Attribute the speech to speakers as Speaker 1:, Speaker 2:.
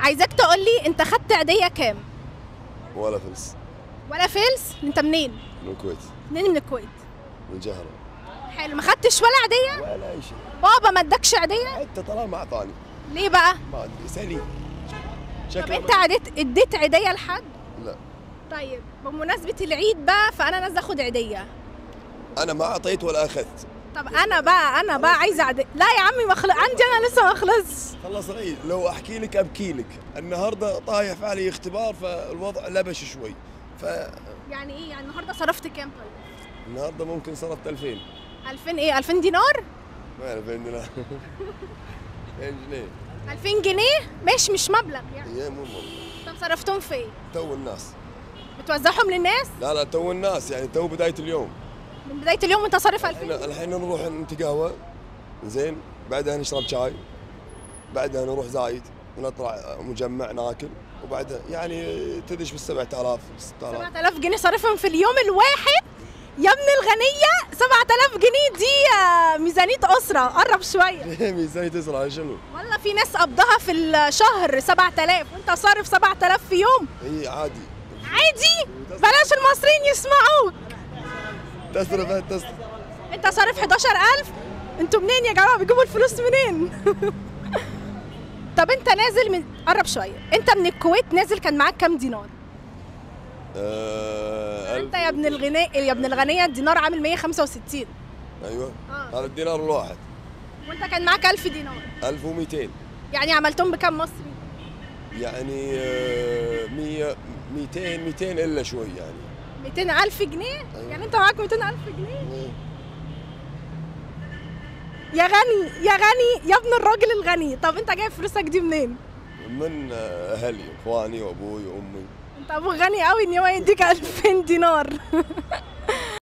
Speaker 1: عايزاك تقول لي انت خدت عيديه كام؟
Speaker 2: ولا فلس.
Speaker 1: ولا فلس؟ انت منين؟
Speaker 2: من الكويت.
Speaker 1: منين من الكويت؟
Speaker 2: من جهرة.
Speaker 1: حلو، ما خدتش ولا عيديه؟
Speaker 2: ولا اي شيء.
Speaker 1: بابا ما ادكش عيديه؟
Speaker 2: حتى طلع ما اعطاني.
Speaker 1: ليه بقى؟
Speaker 2: ما ادري، سألي.
Speaker 1: طب انت اديت عيديه لحد؟
Speaker 2: لا.
Speaker 1: طيب بمناسبة العيد بقى، فأنا نازلة آخد عيدية.
Speaker 2: أنا ما أعطيت ولا أخذت.
Speaker 1: طب أنا بقى عايزة عيدية. لا يا عمي عندي أنا لسه ما خلصش.
Speaker 2: خلص العيد، لو أحكي لك أبكي لك. النهارده طايح علي اختبار فالوضع لبش شوي.
Speaker 1: يعني إيه؟ يعني النهارده صرفت كام طيب؟
Speaker 2: النهارده ممكن صرفت 2000.
Speaker 1: 2000 إيه؟ 2000 دينار؟
Speaker 2: ما 2000 دينار. 2000 جنيه.
Speaker 1: 2000 جنيه؟ ماشي، مش مبلغ يعني.
Speaker 2: إيه مو مبلغ.
Speaker 1: طب صرفتهم في إيه؟
Speaker 2: تو الناس.
Speaker 1: بتوزعهم للناس؟
Speaker 2: لا لا تو الناس، يعني تو بداية اليوم.
Speaker 1: من بداية اليوم وانت صارف 2000؟
Speaker 2: الحين نروح نتقهوى، زين، بعدها نشرب شاي، بعدها نروح زايد ونطلع مجمع ناكل، وبعدها يعني تدش بال 7000 6000.
Speaker 1: 7000 جنيه صارفهم في اليوم الواحد؟ يا ابن الغنية، 7000 جنيه دي ميزانية أسرة، قرب شوية.
Speaker 2: ميزانية أسرة شنو؟
Speaker 1: والله في ناس قبضها في الشهر 7000 وانت صارف 7000 في يوم.
Speaker 2: اي عادي.
Speaker 1: عادي؟ بلاش المصريين يسمعوك.
Speaker 2: تصرف.
Speaker 1: انت صارف 11000؟ انتوا منين يا جماعة؟ بتجيبوا الفلوس منين؟ طب انت نازل من، قرب شوية، انت من الكويت نازل كان معاك كام دينار؟ انت يا ابن الغناء يا ابن الغنية الدينار عامل 165.
Speaker 2: ايوه هذا الدينار الواحد.
Speaker 1: وانت كان معاك 1000 دينار.
Speaker 2: 1200.
Speaker 1: يعني عملتهم بكام مصري؟
Speaker 2: يعني 100 200 200 الا شوي يعني.
Speaker 1: 200000 جنيه؟ أيوة. يعني انت معاك 200000 جنيه؟
Speaker 2: أيوة.
Speaker 1: يا غني يا غني يا ابن الراجل الغني. طب انت جايب فلوسك دي منين؟
Speaker 2: من اهلي، اخواني وابوي وامي.
Speaker 1: انت ابوك غني قوي ان هو يديك 2000 دينار.